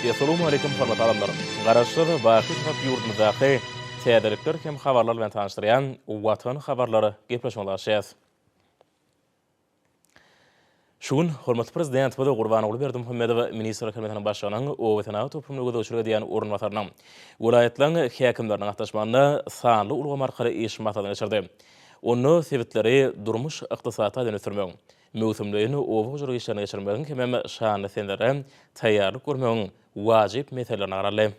Essalawmaleýkim hormatly adamlar! Garaşsyz, baky Bitarap ýurdumyzdaky täzelikler hem habarlar bilen tanyşdyrýan Watan habarlar gepleşigine ulaşýas. Şu gün hormatly Prezidentimiz Gurbanguly Berdimuhamedow Ministrler Kabinetiniň Başlygynyň oba senagat toplumyna gözegçilik edýän orunbasarynyň, welaýatlaryň häkimleriniň gatnaşmagynda sanly ulgam arkaly iş maslahatyny geçirdi. Onda sebitleri durmuş-ykdysady taýdan ösdürmegiň, möwsümleýin oba hojalyk işlerini geçirmegiň hemem şanly senelere taýýarlyk görmegiň wajyp meselelerine garaldy.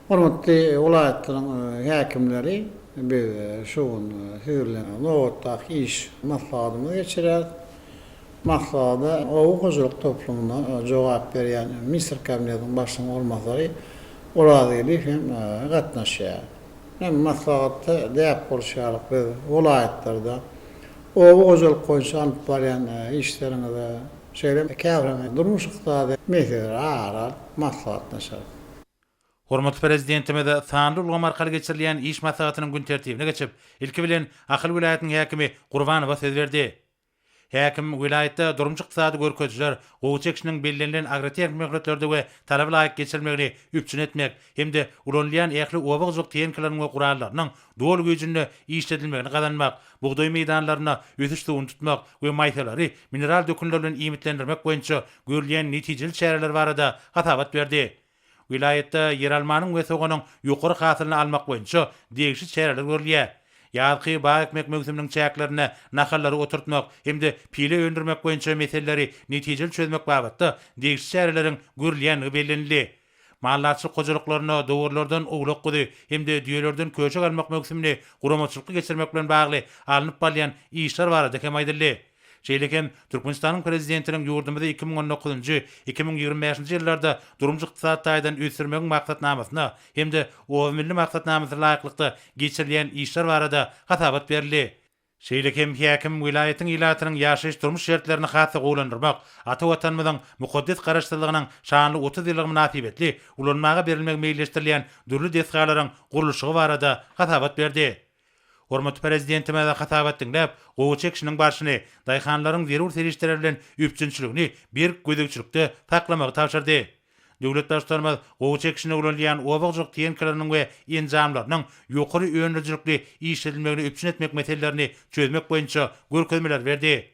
Hormatly welaýatlaryň häkimleri, biz şu gün siz bilen nobatdaky iş maslahatymyzy geçirýäris. Maslahata oba hojalyk toplumyna jogap berýän Ministr Kabinetiniň Başlygynyň orunbasary Oraz Geldiýew hem gatnaşýar. Hem maslahatda däp bolşy ýaly biz welaýatlarda oba hojalyk boýunça alyp barýan işleriňize, şeýle hem käbir durmuş-ykdysady meseleleri ara alyp maslahatlaşarys. Hormatly Prezidentimiz sanly ulgam arkaly geçirilýän iş maslahatynyň gün tertibine geçip, ilki bilen Ahal welaýatynyň häkimi Gurbanowa söz berdi. Häkim welaýatda durmuş-ykdysady görkezijiler, gowaça ekişiniň bellenilen agrotehniki möhletlerde we talaba laýyk geçirilmegini üpjün etmek hem-de ulanylýan ähli oba hojalyk tehnikalarynyň we gurallarynyň doly güýjünde işledilmegini gazanmak, bugdaý meýdanlarynda ösüş suwuny tutmak we maýsalary mineral dökünler bilen iýmitlendirmek boýunça görülýän netijeli çäreler barada hasabat berdi. Welaýatda ýeralmanyň we soganyň ýokary hasylyny almak boýunça degişli çäreler görülýär. Ýazky bag ekmek möwsüminiň çäklerinde nahallary oturtmak hem-de pile öndürmek boýunça meseleleri netijeli çözmek babatda degişli çäreleriň görülýändigi bellenildi. Maldarçylyk hojalyklarynda dowarlardan owlak-guzy hem-de düýelerden köşek almak möwsümini guramaçylykly geçirmek bilen bagly alnyp barylýan işler barada hem aýdyldy. Şeýle hem Türkmenistanyň Prezidentiniň ýurdumyzy 2019-njy, 2025-nji ýyllarda durmuş-ykdysady taýdan ösdürmegiň maksatnamasyna hem-de Oba milli maksatnamasyna laýyklykda geçirilýän işler barada hasabat berildi. Şeýle hem häkim welaýatyň ilatynyň ýaşaýyş-durmuş şertlerini has-da gowulandyrmak, ata Watanymyzyň mukaddes Garaşsyzlygynyň şanly 30 ýyllygy mynasybetli ulanmaga berilmegi meýilleşdirilýän dürli desgalaryň gurluşygy barada hasabat berdi. Hormatly Prezidentimiz hasabat diňläp, gowaça ekişiniň barşyny, daýhanlaryň zerur serişdeler bilen üpjünçiligini berk gözegçilikde saklamagy tabşyrdy. Döwlet Baştutanymyz gowaça ekişinde ulanylýan oba hojalyk tehnikalarynyň we enjamlarynyň ýokary öndürijilikli işledilmegini üpjün etmek meselelerini çözmek boýunça görkezmeleri berdi.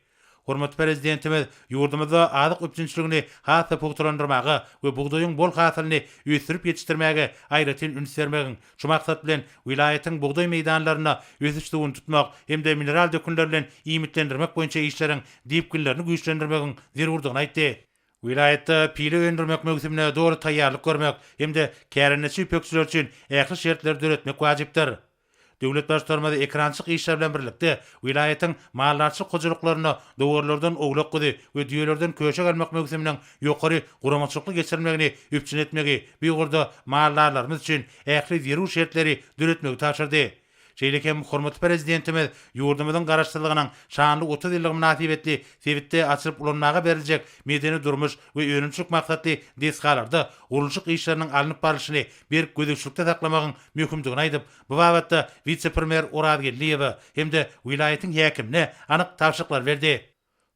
Hormatly Prezidentimiz ýurdumyzda azyk üpjünçiligini has-da pugtalandyrmaga we bugdaýyň bol hasylyny ösdürip ýetişdirmäge aýratyn üns bermegiň, şu maksat bilen, welaýatyň bugdaý meýdanlarynda ösüş suwuny tutmak hem-de mineral dökünler bilen iýmitlendirmek boýunça işleriň depginlerini güýçlendirmegiň zerurdygyny aýtdy. Welaýatda pile öndürmek möwsümine doly taýýarlyk görmek hem-de kärendeçi ýüpekçiler üçin ähli şertleri döretmek wajypdyr. Döwlet Baştutanymyz ekerançylyk işleri bilen birlikde, welaýatyň maldarçylyk hojalyklarynda dowarlardan owlak-guzy we düýelerden köşek almak möwsüminiň ýokary guramaçylykly geçirilmegini üpjün etmegi, bu ugurda maldarlarymyz üçin ähli zerur şertleri döretmegi tabşyrdy. Şeýle hem hormatly Prezidentimiz ýurdumyzyň Garaşsyzlygynyň şanly 30 ýyllygy mynasybetli sebitde açylyp ulanmaga beriljek medeni-durmuş we önümçilik maksatly desgalarda gurluşyk işleriniň alnyp barlyşyny berk gözegçilikde saklamagyň möhümdigini aýdyp, bu babatda wise-premýer Oraz Geldiýewe hem-de welaýatyň häkimine anyk tabşyryklar berdi.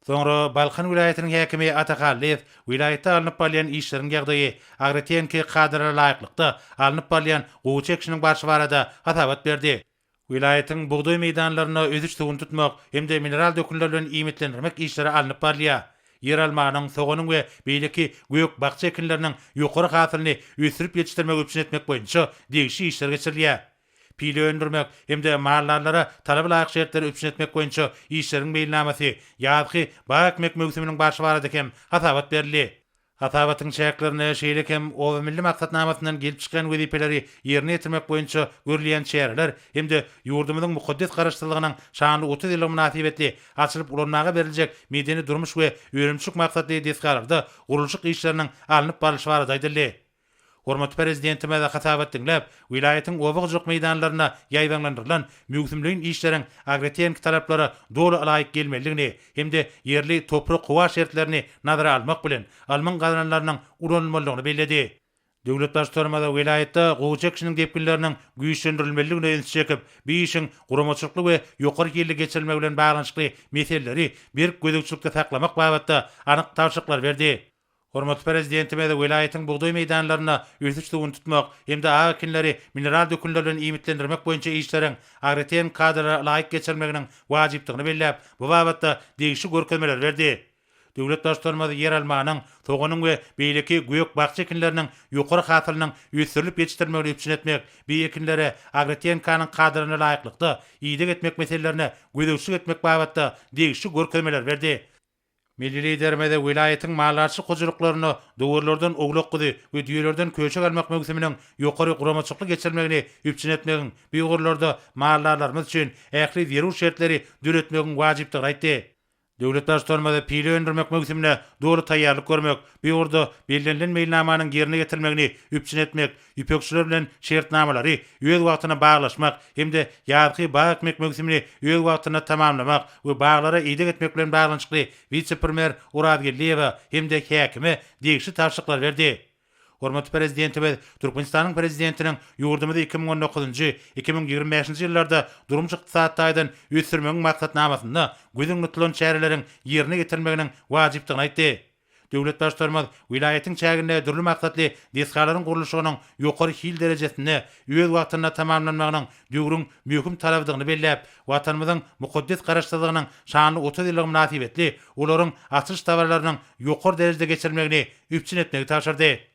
Soňra Balkan welaýatynyň häkimi Ata Hallyýew welaýatda alnyp barylýan işleriň ýagdaýy, agrotehniki kadalara laýyklykda alnyp barylýan gowaça ekişiniň barşy barada hasabat berdi. Welaýatyň bugdaý meýdanlarynda ösüş suwuny tutmak hem-de mineral dökünler bilen iýmitlendirmek işleri alnyp barylýar. Ýeralmanyň, soganyň we beýleki gök-bakja ekinleriniň ýokary hasylyny ösdürip ýetişdirmegi üpjün etmek boýunça degişli işler geçirilýär. Pile öndürmek hem-de maldarlara talaba laýyk şertleri üpjün etmek boýunça işleriň meýilnamasy, ýazky bag ekmek möwsüminiň barşy barada hem hasabat berildi. Hasabatyň çäklerinde şeýle hem Oba milli maksatnamasyndan gelip çykýan wezipeleri ýerine ýetirmek boýunça görülýän çäreler hem-de ýurdumyzyň mukaddes Garaşsyzlygynyň şanly 30 ýyllygy mynasybetli açylyp ulanmaga beriljek medeni-durmuş we önümçilik maksatly desgalarda gurluşyk işleriniň alnyp barlyşy barada aýdyldy. Hormatly Prezidentimiz hasabat diňläp, welaýatyň oba hojalyk meýdanlarynda ýaýbaňlandyrylan möwsümleýin işleriň agrotehniki talaplara doly ylaýyk gelmelidigini hem-de ýerli toprak-howa şertlerini nazara almak bilen, ylmyň gazananlarynyň ulanylmalydygyny belledi. Döwlet Baştutanymyz welaýatda gowaça ekişiniň depginleriniň güýçlendirilmelidigine ünsi çekip, bu işiň guramaçylykly we ýokary hilli geçirilmegi bilen baglanyşykly meseleleri berk gözegçilikde saklamak babatda anyk tabşyryklary berdi. Hormatly Prezidentimiz welaýatyň bugdaý meýdanlarynda ösüş suwuny tutmak hem-de ak ekinleri mineral dökünler bilen iýmitlendirmek boýunça işleriň agrotehniki kadalara laýyk geçirilmeginiň wajypdygyny belläp, bu babatda degişli görkezmeleri berdi. Döwlet Baştutanymyz ýeralmanyň, soganyň we beýleki gök-bakja ekinleriniň ýokary hasylynyň ösdürilip ýetişdirilmegini üpjün etmek, bu ekinlere agrotehnikanyň kadalaryna laýyklykda ideg etmek meselelerine gözegçilik etmek babatda degişli görkezmeleri berdi. Milli Liderimiz welaýatyň maldarçylyk hojalyklarynda dowarlardan owlak-guzy we düýelerden köşek almak möwsüminiň ýokary guramaçylykly geçirilmegini üpjün etmegiň, bu ugurlarda maldarlarymyz üçin ähli zerur şertleri döretmegiň wajypdygyny aýtdy. Döwlet Baştutanymyz pile öndürmek möwsümine doly taýýarlyk görmek, bu ugurda bellenilen meýilnamanyň ýerine ýetirilmegini üpjün etmek, ýüpekçiler bilen şertnamalary öz wagtynda baglaşmak hem-de ýazky bag ekmek möwsümini öz wagtynda tamamlamak we baglara ideg etmek bilen baglanyşykly wise-premýer Orazgeldiýewe hem-de häkime degişli tabşyryklary berdi. Hormatly Prezidentimiz Türkmenistanyň Prezidentiniň ýurdumyzy 2019-njy, 2025-nji ýyllarda durmuş-ykdysady taýdan ösdürmegiň maksatnamasynda göz öňünde tutulan çäreleriň ýerine ýetirilmeginiň wajypdygyny aýtdy. Döwlet Baştutanymyz welaýatyň çäginde dürli maksatly desgalaryň gurluşygynyň ýokary hil derejesinde, öz wagtynda tamamlanmagynyň döwrüň möhüm talabydygyny belläp, Watanymyzyň mukaddes Garaşsyzlygynyň şanly 30 ýyllygy mynasybetli olaryň açylyş dabaralarynyň ýokary derejede geçirilmegini üpjün etmegi tabşyrdy.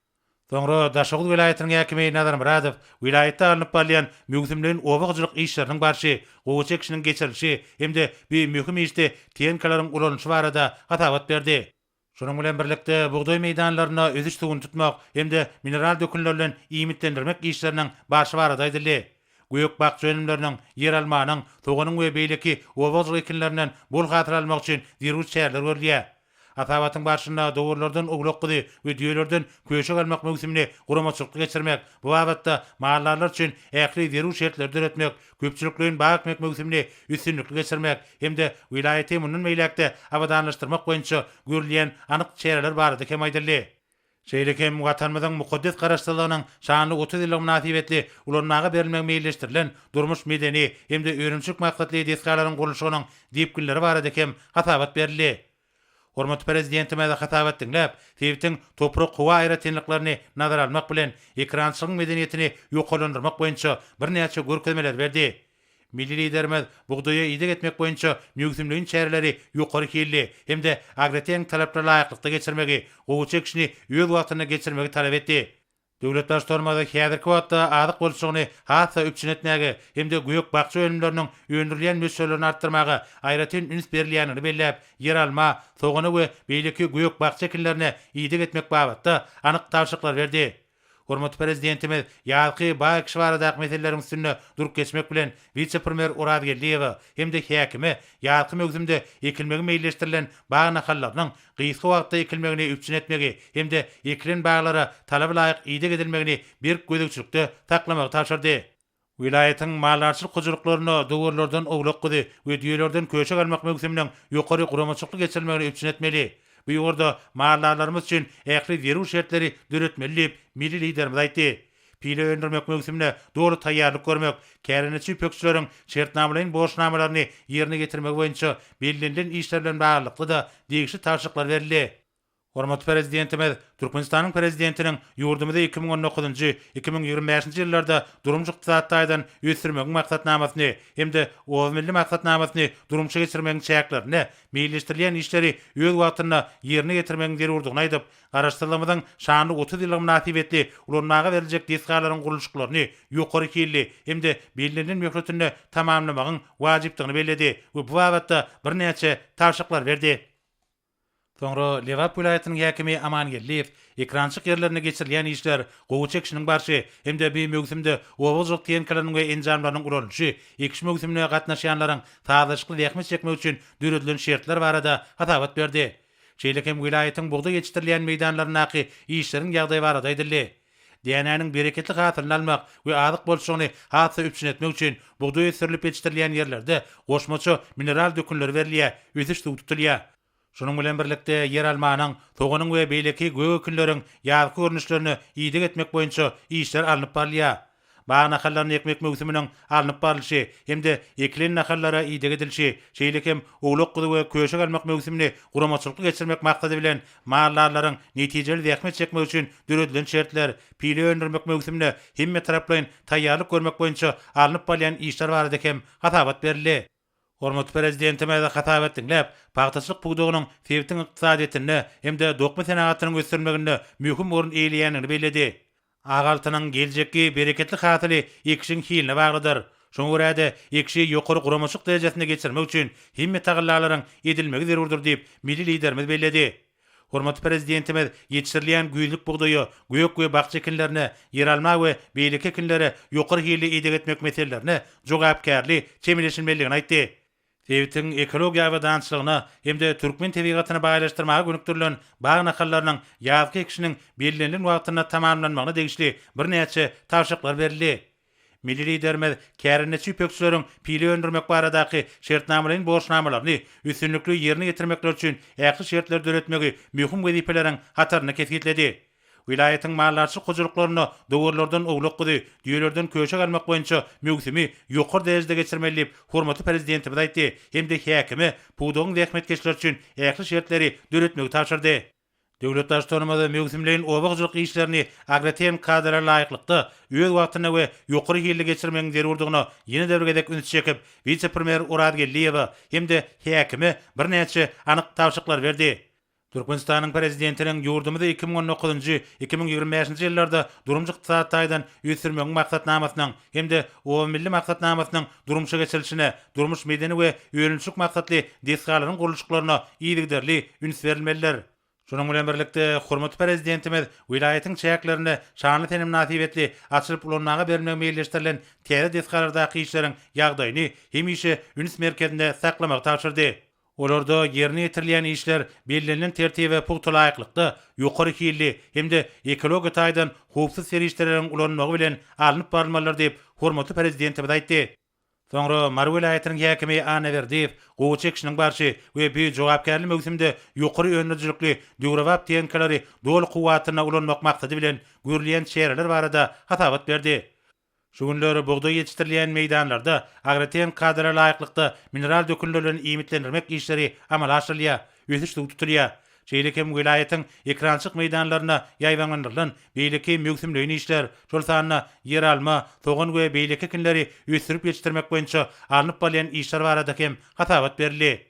Soňra Daşoguz welaýatynyň häkimi Nazar Myradow welaýatda alnyp barylýan möwsümleýin oba hojalyk işleriniň barşy, gowaça ekişiniň geçirilişi hem-de bu möhüm işde tehnikalaryň ulanylyşy barada hasabat berdi. Şunuň bilen birlikde, bugdaý meýdanlarynda ösüş suwuny tutmak hem-de mineral dökünler bilen iýmitlendirmek işleriniň barşy barada aýdyldy. Gök-bakja önümleriniň, ýeralmanyň, soganyň we beýleki oba hojalyk ekinlerinden bol hasyl almak üçin zerur çäreler görülýär. Hasabatyň barşynda dowarlardan owlak-guzy we düýelerden köşek almak möwsümini guramaçylykly geçirmek, bu babatda maldarlar üçin ähli zerur şertleri döretmek, köpçülikleýin bag ekmek möwsümini üstünlikli geçirmek hem-de welaýaty mundan beýläk-de abadanlaşdyrmak boýunça görülýän anyk çäreler barada hem aýdyldy. Şeýle hem Watanymyzyň mukaddes Garaşsyzlygynyň şanly 30 ýyllygy mynasybetli ulanmaga berilmegi meýilleşdirilen durmuş-medeni hem-de önümçilik maksatly desgalaryň gurluşygynyň depginleri barada hem hasabat berildi. Hormatly Prezidentimiz hasabat diňläp, sebitiň toprak-howa aýratynlyklaryny nazara almak bilen, ekerançylygyň medeniýetini ýokarlandyrmak boýunça birnäçe görkezmeleri berdi. Milli Liderimiz bugdaýa ideg etmek boýunça möwsümleýin çäreleri ýokary hilli hem-de agrotehniki talaplara laýyklykda geçirmegi, gowaça ekişini öz wagtynda geçirmegi talap etdi. Döwlet Baştutanymyz häzirki wagtda azyk bolçulygyny has-da üpjün etmäge hem-de gök-bakja önümleriniň öndürilýän möçberlerini artdyrmaga aýratyn üns berilýändigini belläp, ýeralma, sogana we beýleki gök-bakja ekinlerine ideg etmek babatda anyk tabşyryklary berdi. Hormatly Prezidentimiz ýazky bag ekişi baradaky meseleleriň üstünde durup geçmek bilen, wise-premýer Orazgeldiýewe hem-de häkime ýazky möwsümde ekilmegi meýilleşdirilen bag nahallarynyň gysga wagtda ekilmegini üpjün etmegi hem-de ekilen baglara talaba laýyk ideg edilmegini berk gözegçilikde saklamagy tabşyrdy. Welaýatyň maldarçylyk hojalyklarynda dowarlardan owlak-guzy we düýelerden köşek almak möwsüminiň ýokary guramaçylykly geçirilmegini üpjün etmeli. Bu ugurda maldarlarymyz üçin ähli zerur şertleri döretmeli diýip, milli Liderimiz aýtdy. Pile öndürmek möwsümine doly taýýarlyk görmek, kärendeçi ýüpekçileriň şertnamalaýyn borçnamalaryny ýerine ýetirmegi boýunça bellenilen işler bilen baglylykda-da degişli tabşyryklar berildi. Hormatly Prezidentimiz Türkmenistanyň Prezidentiniň ýurdumyzy 2019-njy, 2025-nji ýyllarda durmuş-ykdysady taýdan ösdürmegiň maksatnamasyny hem-de Oba milli maksatnamasyny durmuşa geçirmegiň çäklerinde meýilleşdirilýän işleri öz wagtynda ýerine ýetirmegiň zerurdygyny aýdyp, Garaşsyzlygymyzyň şanly 30 ýyllygy mynasybetli ulanmaga beriljek desgalaryň gurluşyklaryny ýokary hilli hem-de bellenilen möhletinde tamamlamagyň wajypdygyny belledi we bu babatda birnäçe tabşyryklary berdi. Soňra Lebap welaýatynyň häkimi Aman Geldiýew ekerançylyk ýerlerinde geçirilýän işler, gowaça ekişiniň barşy hem-de bu möwsümde oba hojalyk tehnikalarynyň we enjamlarynyň ulanylyşy, ekiş möwsümine gatnaşýanlaryň sazlaşykly zähmet çekmegi üçin döredilen şertler barada hasabat berdi. Şeýle hem welaýatyň bugdaý ýetişdirilýän meýdanlaryndaky işleriň ýagdaýy barada aýdyldy. Dänäniň bereketli hasylyny almak we azyk bolçulygyny has-da üpjün etmek üçin bugdaý ösdürilip ýetişdirilýän ýerlerde goşmaça mineral dökünler berilýär, ösüş suw tutulýar. Şunuň bilen birlikde, ýeralmanyň, soganyň we beýleki gök ekinleriň ýazky görnüşlerine ideg etmek boýunça işler alnyp barylýar. Bag nahallaryny ekmek möwsüminiň alnyp barlyşy hem-de ekilen nahallara ideg edilişi, şeýle hem owlak-guzy we köşek almak möwsümini guramaçylykly geçirmek maksady bilen maldarlaryň netijeli zähmet çekmegi üçin döredilen şertler, pile öndürmek möwsümine hemmetaraplaýyn taýýarlyk görmek boýunça alnyp barylýan işler barada hem hasabat berildi. Hormatly Prezidentimiz hasabat diňläp, pagtaçylyk pudagynyň sebitiň ykdysadyýetinde hem-de dokma senagatynyň ösdürilmeginde möhüm orun eýeleýändigini belledi. Ak altynyň geljekki bereketli hasyly ekişiň hiline baglydyr. Şoňa görä-de, ekişi ýokary guramaçylyk derejesinde geçirmek üçin hemme tagallalaryň edilmegi zerurdyr diýip, milli Liderimiz belledi. Hormatly Prezidentimiz ýetişdirilýän güýzlük bugdaýa, gök we bakja ekinlerine, ýeralma we beýleki ekinlere ýokary hilli ideg etmek meselelerine jogapkärli çemeleşilmelidigini aýtdy. Sebitiň ekologiýa abadançylygyna hem-de türkmen tebigatyny baýlaşdyrmaga gönükdirilen bag nahallarynyň ýazky ekişiniň bellenilen wagtynda tamamlanmagyna degişli birnäçe tabşyryklar berildi. Milli Liderimiz kärendeçi ýüpekçileriň pile öndürmek baradaky şertnamalaýyn borçnamalaryny üstünlikli ýerine ýetirmekleri üçin ähli şertleri döretmegi möhüm wezipeleriň hatarynda kesgitledi. Welaýatyň maldarçylyk hojalyklarynda dowarlardan owlak-guzy, düýelerden köşek almak boýunça möwsümi ýokary derejede geçirmeli diýip, hormatly Prezidentimiz aýtdy hem-de häkime pudagyň zähmetkeşleri üçin ähli şertleri döretmegi tabşyrdy. Döwlet Baştutanymyz möwsümleýin oba hojalyk işlerini agrotehniki kadalara laýyklykda, öz wagtynda we ýokary hilli geçirmegiň zerurdygyna ýene-de bir gezek ünsi çekip, wise-premýer Orazgeldiýewe hem-de häkime birnäçe anyk tabşyryklary berdi. Türkmenistanyň Prezidentiniň ýurdumyzy 2019-njy, 2025-nji ýyllarda durmuş-ykdysady taýdan ösdürmegiň maksatnamasynyň hem-de Oba milli maksatnamasynyň durmuşa geçirilişine, durmuş-medeni we önümçilik maksatly desgalaryň gurluşyklaryna yzygiderli üns berilmelidir. Şunuň bilen birlikde, hormatly Prezidentimiz welaýatyň çäklerinde şanly sene mynasybetli açylyp ulanmaga berilmegi meýilleşdirilen täze desgalardaky işleriň ýagdaýyny hemişe üns merkezinde saklamagy tabşyrdy. Olarda ýerine ýetirilýän işler bellenilen tertibe pugta laýyklykda, ýokary hilli hem-de ekologiýa taýdan howpsuz serişdeleriň ulanylmagy bilen alnyp barylmalydyr diýip, hormatly Prezidentimiz aýtdy. Soňra Mary welaýatynyň häkimi Annaberdiýew gowaça ekişiniň barşy we bu jogapkärli möwsümde ýokary öndürijilikli döwrebap tehnikalary doly kuwwatynda ulanmak maksady bilen görülýän çäreler barada hasabat berdi. Şu günler bugdaý ýetişdirilýän meýdanlarda agrotehniki kadalara laýyklykda mineral dökünler bilen iýmitlendirmek işleri amala aşyrylýar, ösüş suwy tutulýar. Şeýle hem welaýatyň ekerançylyk meýdanlarynda ýaýbaňlandyrylan beýleki möwsümleýin işler, şol sanda ýeralma, sogan we beýleki ekinleri ösdürip ýetişdirmek boýunça alnyp barylýan işler barada hem hasabat berildi.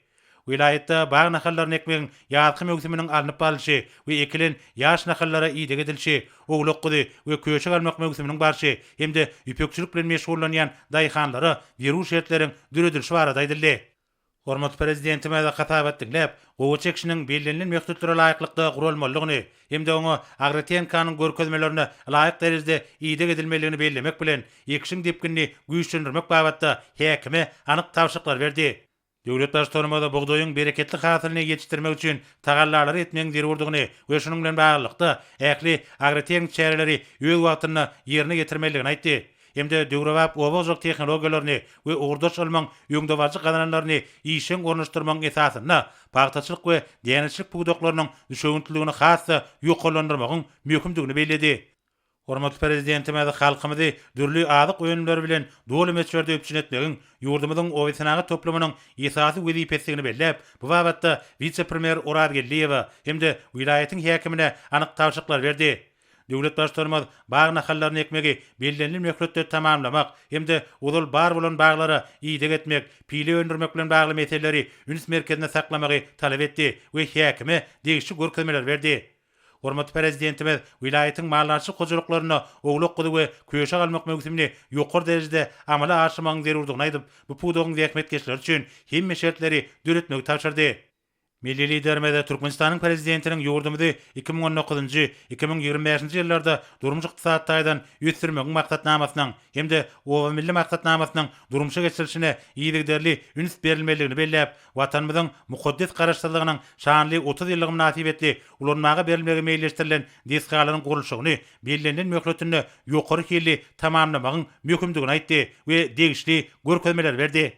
Welaýatda bag nahallaryny ekmegiň ýazky möwsüminiň alnyp barlyşy we ekilen ýaş nahallara ideg edilişi, owlak-guzy we köşek almak möwsüminiň barşy hem-de ýüpekçilik bilen meşgullanýan daýhanlara zerur şertleriň döredilişi barada aýdyldy. Hormatly Prezidentimiz hasabat diňläp, gowaça ekişiniň bellenilen möhletlere laýyklykda guralmalydygyny hem-de oňa agrotehnikanyň görkezmelerine laýyk derejede ideg edilmelidigini bellemek bilen, ekişiň depginini güýçlendirmek babatda häkime anyk tabşyryklary berdi. Döwlet Baştutanymyz bugdaýyň bereketli hasylyny ýetişdirmek üçin tagallalary etmegiň zerurdygyny we şunuň bilen baglylykda, ähli agrotehniki çäreleri öz wagtynda ýerine ýetirmelidigini aýtdy hem-de döwrebap oba hojalyk tehnologiýalaryny we ugurdaş ylmyň öňdebaryjy gazananlaryny işjeň ornaşdyrmagyň esasynda pagtaçylyk we däneçilik pudaklarynyň düşewüntliligini has-da ýokarlandyrmagyň möhümdigini belledi. Hormatly Prezidentimiz halkymyzy dürli azyk önümleri bilen doly möçberde üpjün etmegiň ýurdumyzyň obasenagat toplumynyň esasy wezipesidigini belläp, bu babatda wise-premýer Orazgeldiýewe hem-de welaýatyň häkimine anyk tabşyryklary berdi. Döwlet Baştutanymyz bag nahallaryny ekmegi bellenilen möhletde tamamlamak hem-de ozal bar bolan baglara ideg etmek, pile öndürmek bilen bagly meseleleri üns merkezinde saklamagy talap etdi we häkime degişli görkezmeleri berdi. Hormatly Prezidentimiz welaýatyň maldarçylyk hojalyklarynda owlak-guzy we köşek almak möwsümini ýokary derejede amala aşyrmagyň zerurdygyny aýdyp, bu pudagyň zähmetkeşleri üçin hemme şertleri döretmegi tabşyrdy. Milli Liderimiz Türkmenistanyň Prezidentiniň ýurdumyzy 2019-njy, 2025-nji ýyllarda durmuş-ykdysady taýdan ösdürmegiň maksatnamasynyň hem-de Oba milli maksatnamasynyň durmuşa geçirilişine yzygiderli üns berilmelidigini belläp, Watanymyzyň mukaddes Garaşsyzlygynyň şanly 30 ýyllygy mynasybetli ulanmaga berilmegi meýilleşdirilen desgalaryň gurluşygyny bellenilen möhletinde ýokary hilli tamamlamagyň möhümdigini aýtdy we degişli görkezmeleri berdi.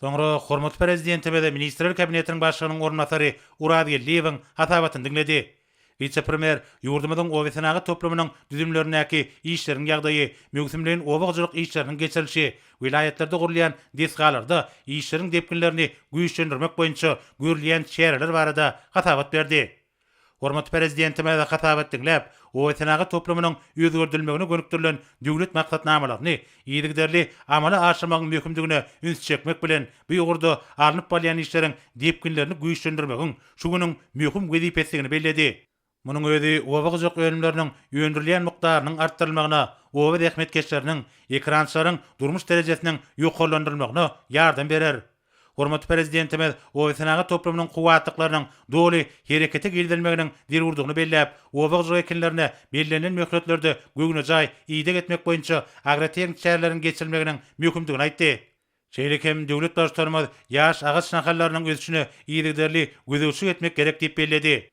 Soňra hormatly Prezidentimiz Ministrler Kabinetiniň Başlygynyň orunbasary Urazgeldiýewiň hasabatyny diňledi. Wise-premýer ýurdumyzyň obasenagat toplumynyň düzümlerindäki işleriň ýagdaýy, möwsümleýin oba hojalyk işleriniň geçirilişi, welaýatlarda gurulýan desgalarda işleriň depginlerini güýçlendirmek boýunça görülýän çäreler barada hasabat berdi. Hormatly Prezidentimiz hasabat diňläp, obasenagat toplumynyň özgerdilmegine gönükdirilen döwlet maksatnamalaryny yzygiderli amala aşyrmagyň möhümdigine üns çekmek bilen, bu ugurda alnyp barylýan işleriň depginlerini güýçlendirmegiň şu günüň möhüm wezipesidigini belledi. Munuň özi oba hojalyk önümleriniň öndürilýän mukdarynyň artdyrylmagyna, oba zähmetkeşleriniň, ekerançylaryň durmuş derejesiniň ýokarlandyrylmagyna ýardam berer. Hormatly Prezidentimiz obasenagat toplumynyň kuwwatlyklarynyň doly herekete girizilmeginiň zerurdygyny belläp, oba hojalyk ekinlerine bellenilen möhletlerde göwnejaý ideg etmek boýunça agrotehniki çäreleriň geçirilmeginiň möhümdigini aýtdy. Şeýle hem döwlet Baştutanymyz ýaş agaç nahallarynyň ösüşine yzygiderli gözegçilik etmek gerek diýip belledi.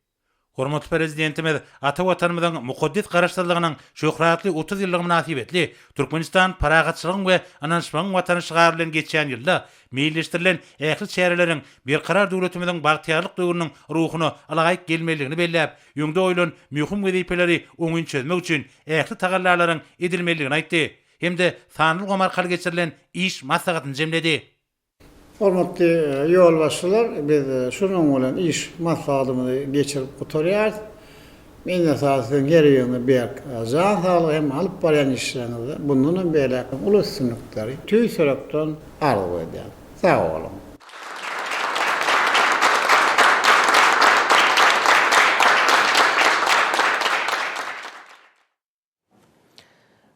Hormatly Prezidentimiz ata Watanymyzyň mukaddes Garaşsyzlygynyň şöhratly 30 ýyllygy mynasybetli Türkmenistan parahatçylygyň we ynanyşmagyň Watany şygary bilen geçýän ýylda meýilleşdirilen ähli çäreleriň Berkarar döwletimiziň bagtyýarlyk döwrüniň ruhuna ylaýyk gelmelidigini belläp, öňde goýlan möhüm wezipeleri oňyn çözmek üçin ähli tagallalaryň edilmelidigini aýtdy. hem-de sanly ulgam arkaly geçirilen iş maslahatyny jemledi. Hormatly ýolbaşçylar, biz şunuň bilen iş maslahatymyzy geçirip gutarýarys. Minnetdar siziň her biriňize berk jan saglyk hem alyp barýan işleriňizde mundan hem beýläk uly üstünlikleri tüýs ýürekden arzuw edýän. Sag boluň!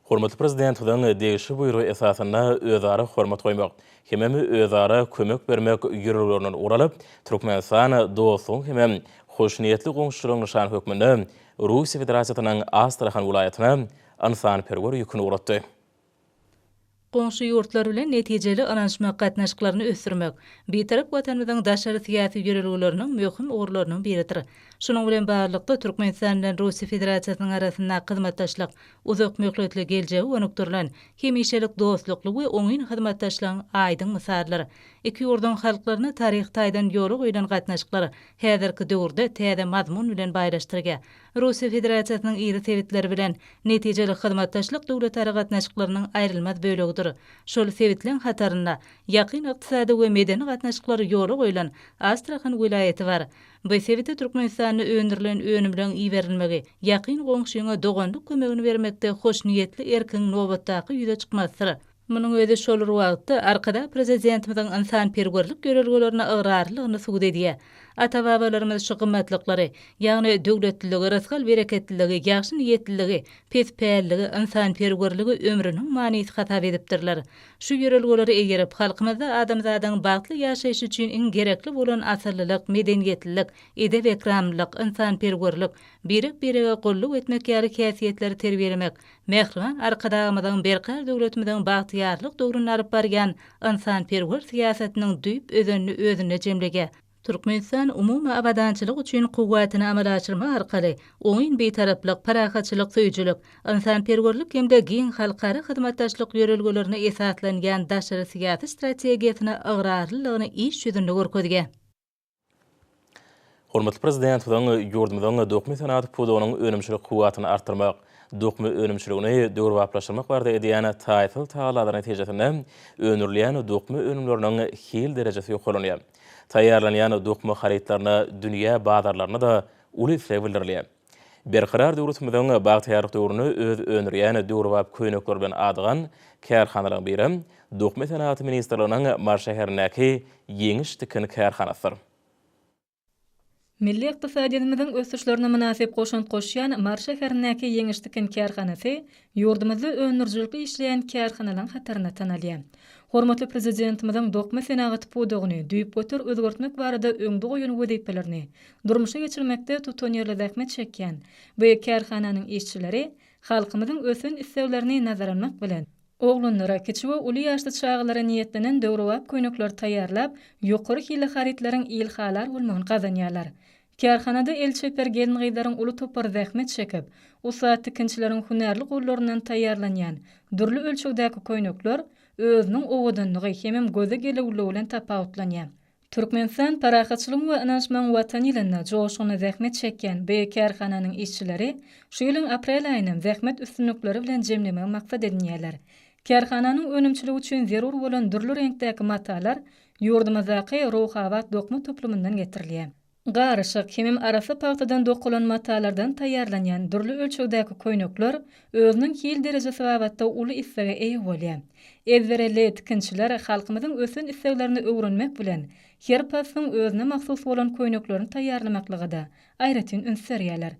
Hormatly Prezidentimiziň degişli buýrugy esasynda özara hormat goýmak hemem özara kömek bermek ýörelgelerinden ugur alyp, Türkmenistan dostlugyň hemem hoşniýetli goňşuçylygyň nyşany hökmünde Russiýa Federasiýasynyň Astrahan welaýatyna ynsanperwer ýüküni ugratdy. Goňşy ýurtlar bilen netijeli ynanyşmak gatnaşyklaryny ösdürmek Bitarap Watanymyzyň daşary syýasy ýörelgeleriniň möhüm ugurlarynyň biridir. Şunuň bilen baglylykda, Türkmenistan bilen Russiýa Federasiýasynyň arasyndaky hyzmatdaşlyk uzak möhletli geljege gönükdirilen, hemişelik dostlukly we oňyn hyzmatdaşlygyň aýdyň mysalydyr. Iki ýurduň halklaryny taryhy taýdan ýola goýlan gatnaşyklar häzirki döwürde täze mazmun bilen baýlaşdyrýar. Russiýa Federasiýasynyň iri sebitleri bilen netijeli hyzmatdaşlyk döwletara gatnaşyklarynyň aýrylmaz bölegidir. Şol sebitleň hatarynda ýakyn ykdysady we medeni gatnaşyklary ýola goýlan Astrahan welaýaty bar. Bu sebite Türkmenistanda öndürilen önümleň iberilmegi ýakyn goňşyňa doganlyk kömegini bermekde hoşniýetli erkiň nobatdaky ýüze çykmasydyr. Munuň özi şol bir wagtda Arkadag Prezidentimiziň ynsanperwerlik ýörelgelerine ygrarlylygyny subut edýär. Ata-babalarymyz şu gymmatlyklary, ýagny döwletliligi, rysgal-bereketliligi, ýagşy niýetliligi, pespälligi, ynsanperwerligi ömrüniň manysy hasap edipdirler. Şu ýörelgelere eýerip, halkymyzda adamzadyň bagtly ýaşaýşy üçin iň gerekli bolan asyllylyk, medeniýetlilik, edep-ekramlylyk, ynsanperwerlik, birek-birege gulluk etmek ýaly häsiýetleri terbiýelemek, Mähriban Arkadagymyzyň Berkarar döwletimiziň bagtyýarlyk döwründe alyp barýan ynsanperwer syýasatynyň düýp özenini özünde jemleýär. Türkmenistan umumy abadançylyk üçin kuwwatyny amala aşyrmak arkaly oňyn Bitaraplyk, parahatçylyk söýüjilik, ynsanperwerlik hem-de giň halkara hyzmatdaşlyk ýörelgelerine esaslanýan daşary syýasy strategiýasyna ygrarlylygyny iş ýüzünde görkezýär. Hormatly Prezidentimiziň ýurdumyzyň dokma senagaty pudagynyň önümçilik kuwwatyny artdyrmak, dokma önümçiligini döwrebaplaşdyrmak barada edýän taýsyz tagallalary netijesinde öndürilýän dokma önümleriniň hil derejesi ýokarlanýar. Taýýarlanýan dokma harytlaryna dünýä bazarlarynda-da uly isleg bildirilýär. Berkarar döwletimiziň bagtyýarlyk döwründe öz öndürýän döwrebap köýnekleri bilen adygan kärhanalaryň birem Dokma senagaty ministrliginiň Mary şäherindäki Ýeňiş tikin kärhanasydyr. Milli ykdysadyýetimiziň ösüşlerine mynasyp goşant goşýan Mary şäherindäki Ýeňiş tikin kärhanasy ýurdumyzda öndürijilikli işleýän kärhanalaryň hatarynda tanalýar. Hormatly Prezidentimiziň dokma senagaty pudagyny düýpgöter özgertmek barada öňde goýan wezipelerini durmuşa geçirmekde tutanýerli zähmet çekýän bu kärhananyň işçileri halkymyzyň ösen isleglerini nazara almak bilen, oglanlara, kiçi we uly ýaşly çagalara niýetlenen döwrebap köýnekleri taýýarlap, ýokary hilli harytlaryň ilhalar bolmagyny gazanýarlar. Kärhanada el çeper gelin-gyzlaryň uly topary zähmet çekip, ussat tikinçileriň hünärli gollaryndan taýýarlanýan dürli ölçegdäki köýnekler. özüniň owadanlygy hemem göze gelüwliligi bilen tapawutlanýar. Türkmenistan parahatçylygyň we ynanyşmagyň Watany ýylynda joşgunly zähmet çekýän bu kärhananyň işçileri şu ýylyň aprel aýyny zähmet üstünlikleri bilen jemlemegi maksat edinýärler. Kärhananyň önümçiligi üçin zerur bolan dürli reňkdäki matalar ýurdumyzdaky Ruhabat dokma toplumyndan getirilýär. Garyşyk hemem arassa pagtadan dokalan matalardan taýýarlanýan dürli ölçegdäki köýnekler özüniň hil derejesi babatda uly islege eýe bolýar. Ezberelli tikinçiler halkymyzyň ösen isleglerini öwrenmek bilen, her paslyň özüne mahsus bolan köýneklerini taýýarlamaklyga-da aýratyn üns berýärler.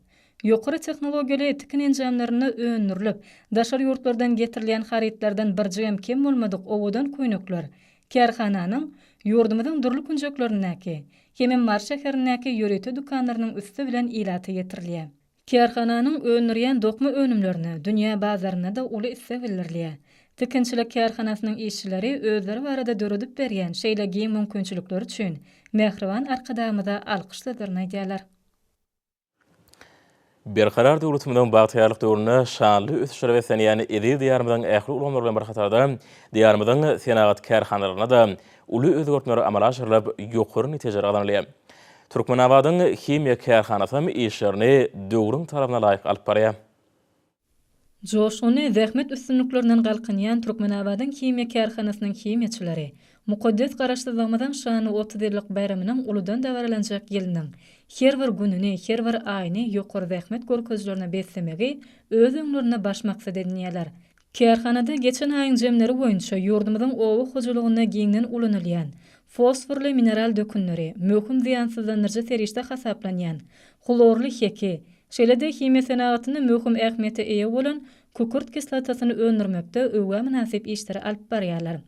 Ýokary tehnologiýaly tikin enjamlarynda öndürilip, daşary ýurtlardan getirilýän harytlardan birjigem kem bolmadyk owadan köýnekler Kärhananyň ýurdumyzyň dürli künjeklerindäki hemem Mary şäherindäki ýörite dükanlarynyň üsti bilen ilata ýetirilýär. Kärhananyň öndürýän dokma önümlerine dünýä bazarynda-da uly isleg bildirilýär. Tikinçilik kärhanasynyň işçileri özleri barada döredip berýän şeýle giň mümkinçilikleri üçin mähriban Arkadagymyza alkyş sözlerini aýdýarlar. Berkarar döwletimiziň bagtyýarlyk döwründe şanly ösüşlere beslenýän eziz Diýarymyzyň ähli ulgamlary bilen bir hatarda, Diýarymyzyň senagat kärhanalarynda-da uly özgertmeler amala aşyrylyp, ýokary netijeler gazanylýar. Türkmenabadyň himiýa kärhanasy hem işlerini döwrüň talabyna laýyk alyp barýar. Joşgunly zähmet üstünliklerinden galkynýan Türkmenabadyň himiýa kärhanasynyň himiýaçylary mukaddes Garaşsyzlygymyzyň şanly 30 ýyllyk baýramynyň uludan dabaralanjak ýylynyň her bir gününi, her bir aýyny ýokary zähmet görkezijilerine beslemegi öz öňlerinde baş maksat edinýärler. Kärhanada geçen aýyň jemleri boýunça ýurdumyzyň oba hojalygynda giňden ulanylýan fosforly mineral dökünleri, möhüm zyýansyzlandyryjy serişde hasaplanýan hlorly heki, şeýle-de himiýa senagatynda möhüm ähmiýete eýe bolan kükürt kislotasyny öndürmekde öwgä mynasyp işleri alyp barýarlar.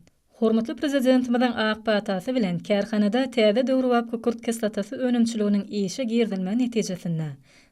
Hormatly Prezidentimiziň ak patasy bilen kärhanada täze döwrebap kükürt kislotasy önümçiliginiň işe girizilmegi netijesinde,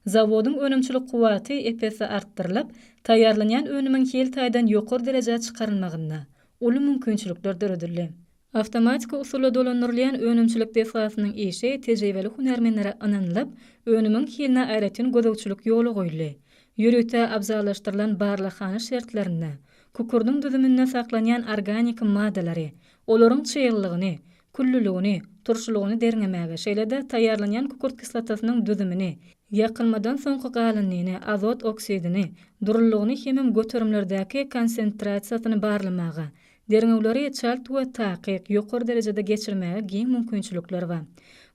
zawodyň önümçilik kuwwaty ep-esli artdyrylyp, taýýarlanýan önümiň hil taýdan ýokary derejä çykarylmagynda uly mümkinçilikler döredildi. Awtomatiki usulda dolandyrylýan önümçilik desgasynyň işi tejribeli hünärmenlere ynanylyp, önümiň hiline aýratyn gözegçilik ýola goýuldy. Ýörite abzallaşdyrylan barlaghana şertlerinde kükürdiň düzüminde saklanýan organiki maddalary, olaryň çyglylygyny, küllüligini, turşulygyny derňemäge, şeýle-de taýýarlanýan kükürt kislotasynyň düzümini, ýakylmadan soňky galyndyny, azot oksidini, durulygyny hemem göterimlerdäki konsentrasiýasyny barlamaga, Derňewleri çalt we takyk, ýokary derejede geçirmäge giň mümkinçilikler bar.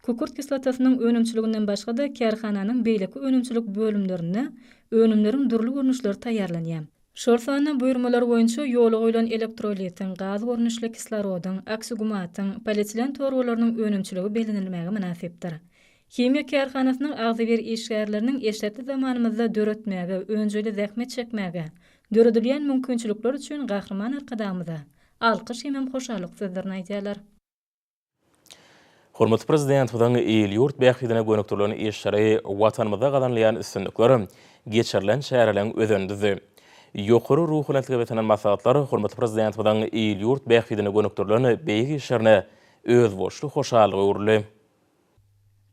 Kükürt kislotasynyň önümçiliginden başga-da kärhananyň beýleki önümçilik bölümlerinde önümleriň dürli görnüşleri taýýarlanýar. Şol sanda buýurmalar boýunça ýola goýlan elektrolitiň, gaz görnüşli kislorodyň, oksigumatyň, polietilen torbalarynyň önümçiligi bellenilmäge mynasypdyr. Himiýa kärhanasynyň agzybir işgärleriniň eşretli zamanymyzda döretmäge, önjeýli zähmet çekmäge, Döredilýän mümkinçilikler üçin Gahryman Arkadagymyza alkyş hemem hoşallyk sözlerini aýdýarlar. Hormatly Prezidentimiziň il-ýurt bähbidine gönükdirilen işleri Watanymyzda gazanylýan üstünlikler geçirilen çäreleriň özenini düzdi. Ýokary ruhubelentlige beslenen maslahatlar hormatly Prezidentimiziň il-ýurt bähbidine gönükdirilen beýik işlerine özboluşly hoşallyga öwrüldi.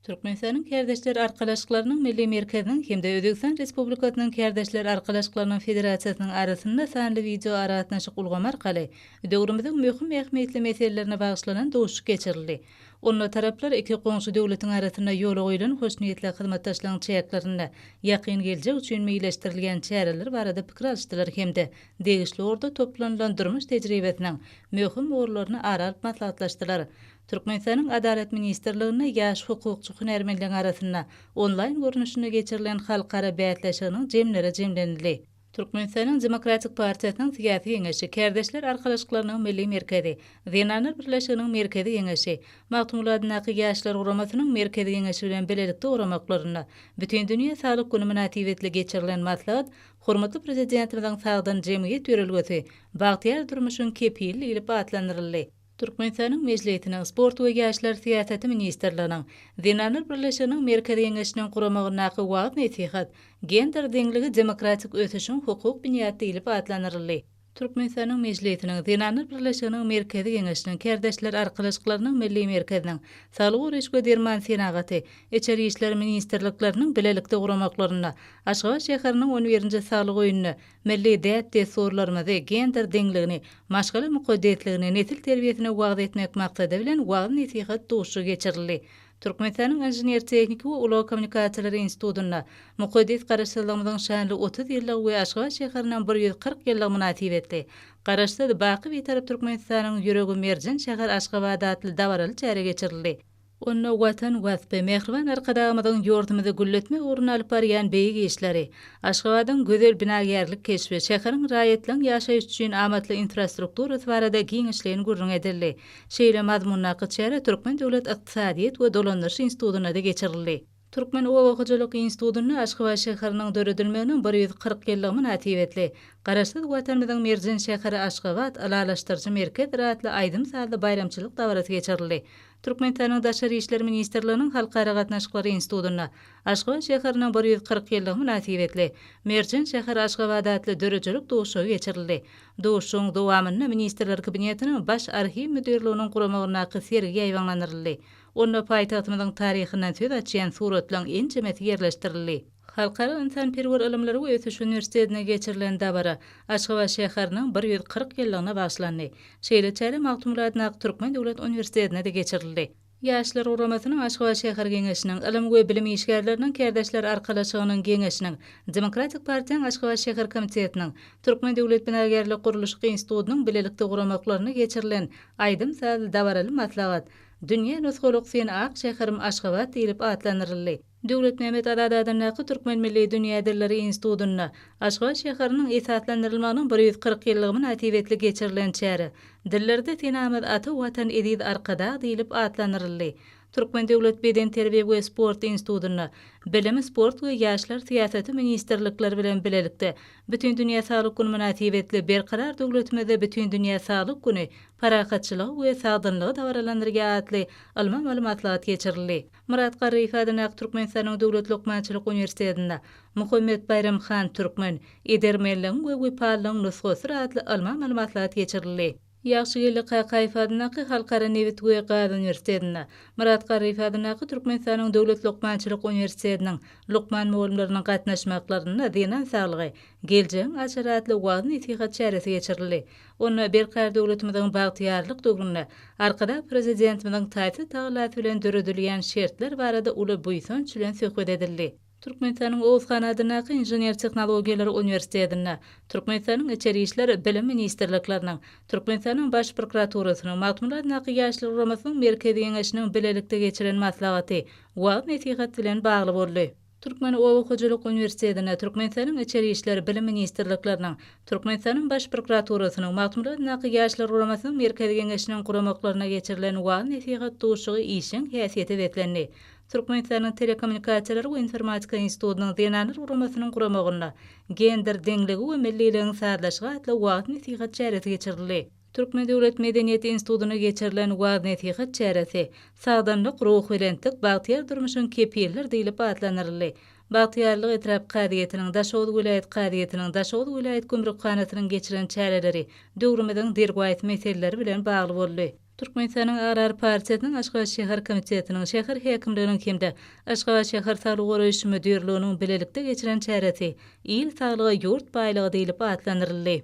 Türkmenistanyň Kärdeşler arkalaşyklarynyň Milli merkeziniň hem-de Özbegistan Respublikasynyň Kärdeşler arkalaşyklarynyň Federasiýasynyň arasynda sanly wideoaragatnaşyk ulgamy arkaly döwrümiziň möhüm ähmiýetli meselelerine bagyşlanan duşuşyk geçirildi. Onda taraplar iki goňşy döwletiň arasynda ýola goýlan hoşniýetli hyzmatdaşlygyň çäklerinde ýakyn geljek üçin meýilleşdirilýän çäreler barada pikir alyşdylar hem-de degişli ugurda toplanylan durmuş tejribesiniň möhüm ugurlaryny ara alyp maslahatlaşdylar. Türkmenistanyň Adalat ministrliginde ýaş hukukçy hünärmenleriň arasynda onlaýn görnüşinde geçirilen halkara bäsleşiginiň jemleri jemlenildi. Türkmenistanyň Demokratik partiýasynyň Syýasy Geňeşi, Kärdeşler arkalaşyklarynyň Milli merkezi, Zenanlar birleşiginiň Merkezi Geňeşi, Magtymguly adyndaky Ýaşlar guramasynyň Merkezi Geňeşi bilen bilelikde guramaklarynda Bütindünýä saglyk güni mynasybetli geçirilen maslahat hormatly Prezidentimiziň Sagdyn jemgyýet ýörelgesi, bagtyýar durmuşyň kepili diýlip atlandyryldy. Türkmenistanyň Mejlisiniň Sport we ýaşlar syýasaty ministrliginiň, Zenanlar birleşiginiň Merkezi Geňeşiniň guramagyndaky wagyz-nesihat Gender deňligi demokratik ösüşiň hukuk binýady diýlip atlandyryldy. Türkmenistanyň Mejlisiniň, Zenanlar birleşiginiň Merkezi Geňeşiniň, Kärdeşler arkalaşyklarynyň Milli merkeziniň, Saglygy goraýyş we derman senagaty, Içeri işler ministrlikleriniň bilelikde guramaklarynda Aşgabat şäheriniň on birinji Saglyk öýünde milli däp-dessurlarymyzy, gender deňligini, maşgala mukaddesligini, nesil terbiýesini wagyz etmek maksady bilen wagyz-nesihat duşuşygy geçirildi. Türkmenistanyň Inžener-tehniki we ulag kommunikasiýalary institutynda Mukaddes Garaşsyzlygymyzyň şanly 30 ýyllygy we Aşgabat şäheriniň 140 ýyllygy mynasybetli Garaşsyz, baky Bitarap Türkmenistanyň ýüregi merjen şäher Aşgabat atly dabaraly çäre geçirildi. Onda Watan waspy, mähriban Arkadagymyzyň ýurdumyzy gülletmek ugrunda alyp barýan beýik işleri, Aşgabadyň gözel binagärlik keşbi, şäheriň raýatlaryň ýaşaýşy üçin amatly infrastrukturasy barada giňişleýin gürrüň edildi. Şeýle mazmundaky çäre Türkmen döwlet ykdysadyýet we dolandyryş institutynda-da geçirildi. Türkmen oba hojalyk institutynda Aşgabat şäheriniň döredilmeginiň 140 ýyllygy mynasybetli Garaşsyz Watanymyzyň merjen şäheri Aşgabat, ylalaşdyryjy merkezdir atly aýdym-sazly baýramçylyk dabarasy geçirildi. Türkmenistanyň Daşary işler ministrliginiň Halkara gatnaşyklary institutynda Aşgabat şäheriniň 140 ýyllygy mynasybetli Merjen şäher Aşgabat atly döredijilik duşuşygy geçirildi. Duşuşygyň dowamynda Ministrler Kabinetiniň Baş arhiw müdirliginiň guramagyndaky sergi ýaýbaňlandyryldy. Onda paýtagtymyzyň taryhyndan söz açýan suratlaryň ençemesi ýerleşdirildi. Halkara ynsanperwer ylymlary we ösüş uniwersitetinde geçirilen dabara Aşgabat şäheriniň 140 ýyllygyna bagyşlandy. Şeýle çäre Magtymguly adyndaky Türkmen döwlet uniwersitetinde-de geçirildi. Ýaşlar guramasynyň Aşgabat şäher Geňeşiniň, Ylym we bilim işgärleriniň kärdeşler arkalaşygynyň Geňeşiniň, Demokratik partiýanyň Aşgabat şäher komitetiniň, Türkmen döwlet binagärlik gurluşyk institutynyň bilelikde guramaklarynda geçirilen aýdym-sazly dabaraly maslahat Dünýä nusgalyk sen ak şäherim Aşgabat diýlip atlandyryldy. Döwletmämmet Azady adyndaky Türkmen milli dünýä dilleri institutynda Aşgabat şäheriniň esaslandyrylmagynyň 140 ýyllygy mynasybetli geçirilen çäre Dillerde senamyz ata Watan eziz Arkadag diýlip atlandyryldy. Türkmen döwlet bedenterbiýe we sport institutynda Bilim, sport we ýaşlar syýasaty ministrlikleri bilen bilelikde Bütindünýä saglyk güni mynasybetli Berkarar döwletimizde Bütindünýä saglyk güni parahatçylygy we sagdynlygy dabaralandyrýar atly ylmy-amaly maslahat geçirildi. Myrat Garryýew adyndaky Türkmenistanyň Döwlet lukmançylyk uniwersitetinde Muhammet Baýram han Türkmen, edermenligiň we wepalylygyň nusgasydyr atly ylmy-amaly maslahat geçirildi. Ýagşygeldi Kakaýew adyndaky Halkara nebit we gaz uniwersitetinde Myrat Garryýew adyndaky Türkmenistanyň Döwlet lukmançylyk uniwersitetiniň lukman mugallymlarynyň gatnaşmaklarynda Zenan saglygy, geljegiň açary atly wagyz-nesihat çäresi geçirildi. Onda Berkarar döwletimiziň bagtyýarlyk döwründe Arkadag Prezidentimiziň taýsyz tagallasy bilen döredilýän şertler barada uly buýsanç bilen söhbet edildi. Türkmenistanyň Oguzhan adyndaky Inžener-tehnologiýalar uniwersitetinde Türkmenistanyň Içeri işler, Bilim ministrlikleriniň, Türkmenistanyň Baş prokuraturasynyň, Magtymguly adyndaky Ýaşlar guramasynyň Merkezi Geňeşiniň bilelikde geçiren maslahaty wagyz-nesihat bilen bagly boldy. Türkmen oba hojalyk uniwersitetinde Türkmenistanyň Içeri işler, Bilim ministrlikleriniň, Türkmenistanyň Baş prokuraturasynyň, Magtymguly adyndaky Ýaşlar guramasynyň Merkezi Geňeşiniň guramaklarynda geçirilen wagyz-nesihat duşuşygy işjeň häsiýete beslendi. Türkmenistanyň Telekommunikasiýalar we informatika institutynyň Zenanlar guramasynyň guramagynda Gender deňligi we milliligiň sazlaşygy atly wagyz-nesihat çäresi geçirildi. Türkmen döwlet medeniýet institutynda geçirilen wagyz-nesihat çäresi Sagdynlyk, ruhubelentlik, bagtyýar durmuşyň kepilidir diýlip atlandyryldy. Bagtyýarlyk etrap kazyýetiniň, Daşoguz welaýat kazyýetiniň, Daşoguz welaýat gümrükhanasynyň geçiren çäreleri döwrümiziň derwaýys meseleleri bilen bagly boldy. Türkmenistanyň Agrar partiýasynyň Aşgabat şäher komitetiniň, şäher häkimliginiň hem-de Aşgabat şäher saglygy goraýyş müdirliginiň bilelikde geçiren çäresi Il saglygy, ýurt baýlygy diýlip atlandyryldy.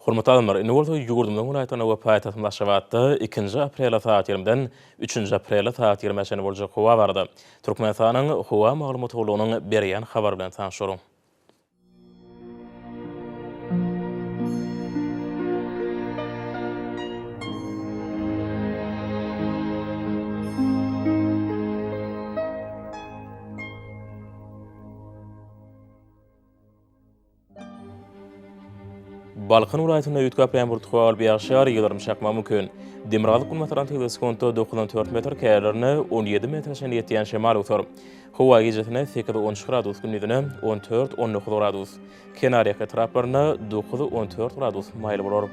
Hormatly adamlar, indi bolsa ýurdumyzyň welaýatlarynda we paýtagtymyz Aşgabatda ikinji aprelde sagat ýigrimiden üçünji aprelde sagat ýigrimä çenli boljak howa barada Türkmenistanyň Howa maglumat gullugynyň berýän habary bilen tanyşalyň. Balkan welaýatynda üýtgäp ýaýran bulut howa bolup ýagyşýar, ýyldyrym çakmagy mümkin. Demirgazyk-günbatardan tizligi sekuntda dokuzdan dört metr, käýerlerinde 17 metre çenli ýetýän şemal öwser. Howa gijesine sekiz-on üç gradus, gündizine on dört-on dokuz gradus. Kenarýaka etraplarynda dokuz-on dört gradus maýyl bolar.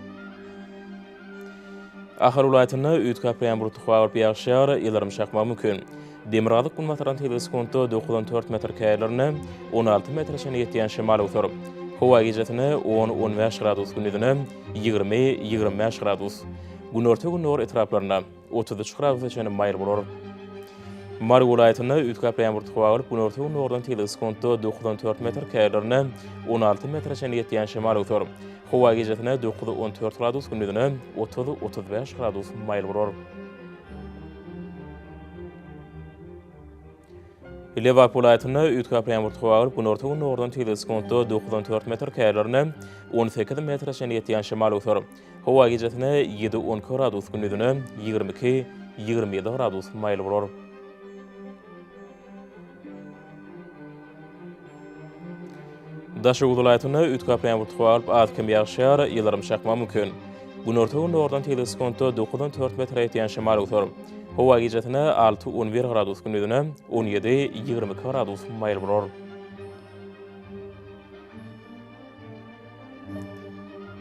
Ahal welaýatynda üýtgäp ýaýran bulutly howa bolup ýagyşýar, ýyldyrym çakmagy mümkin. Demirgazyk-günbatardan tizligi sekuntda dokuzdan dört metr, käýerlerinde 16 metre çenli ýetýän şemal öwser. Howa gijesine on, on bäş gradus, gündizine 20, 25 gradus. Günorta-gündogar etraplarynda 33 gradusa çenli maýyl bolar. Mary welaýatynda üýtgäp ýagmyr howa bolup, günorta-gündogardan tizligi sekuntda dokuzdan dört metr, käýerlerinde 16 metre çenli ýetýän şemal öwser. Howa gijesine dokuz, on dört gradus, gündizine 30, 35 gradus maýyl bolar. Lebap welaýatynda üýtgäp ýagmyr howa bolup, günorta-gündogardan tizligi sekuntda dokuzdan dört metr, käýerlerinde 18 metre çenli ýetýän şemal öwser. Howa gijesine ýedi, 12 gradus, gündizine 22, 27 gradus maýyl bolar. Daşoguz welaýatynda üýtgäp ýagmyr howa bolup, az-kem ýagyş ýagar, ýyldyrym çakmagy mümkin. Günorta-gündogardan tizligi sekuntda dokuzdan dört metre ýetýän şemal öwser. Howa gijesine alty, on bir gradus, gündizine on ýedi, 22 gradus maýyl bolar.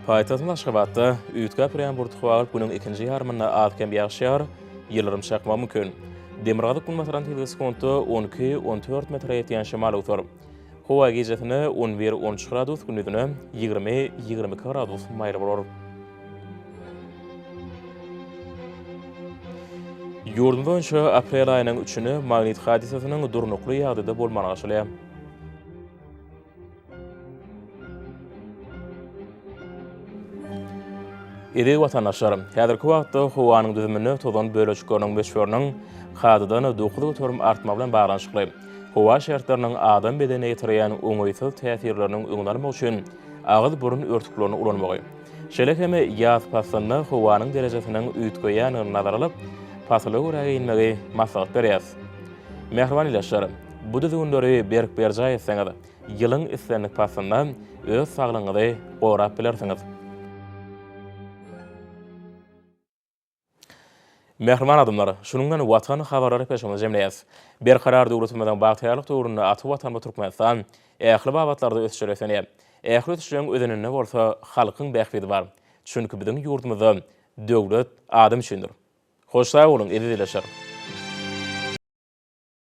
Paýtagtymyz Aşgabatda üýtgäp durýan bulutly howa bolup, günüň ikinji ýarymynda az-kem ýagyş ýagar, ýyldyrym çakmagy mümkin. Demirgazyk-günbatardan tizligi sekuntda on iki, on dört metre ýetýän şemal öwser. Howa gijesine on bir, on üç gradus, gündizine 20, 22 gradus maýyl bolar. Ýurdumyz boýunça aprel aýynyň üçüne magnit hadysasynyň durnukly ýagdaýda bolmagyna garaşylýar. Eziz watandaşlar, häzirki wagtda howanyň düzüminde tozan bölejikleriniň möçberiniň kadadan 9% artmagy bilen baglanyşykly howa şertleriniň adam bedenine ýetirýän oňaýsyz täsirleriniň öňüni almak üçin agyz-burun örtüklerini ulanmagy, şeýle hem ýaz paslynda howanyň derejesiniň üýtgeýändigini nazara alyp, pasyla görä geýinmegi maslahat berýäris. Mähriban ildeşler, bu düzgünleri berk berjaý etseňiz, ýylyň islendik paslynda öz saglygyňyzy gorap bilersiňiz. Mähriban adamlar, şunuň bilen Watan habarlary peşgämizi jemleýäris. Berkarar döwletimiziň bagtyýarlyk döwründe ata Watanymyz Türkmenistan ähli babatlarda ösüşlere beslenýär. Ähli ösüşleriň özeninde bolsa halkyň bähbidi bar. Çünki biziň ýurdumyzda döwlet adam üçindir. Hoş sag boluň, eziz ildeşler!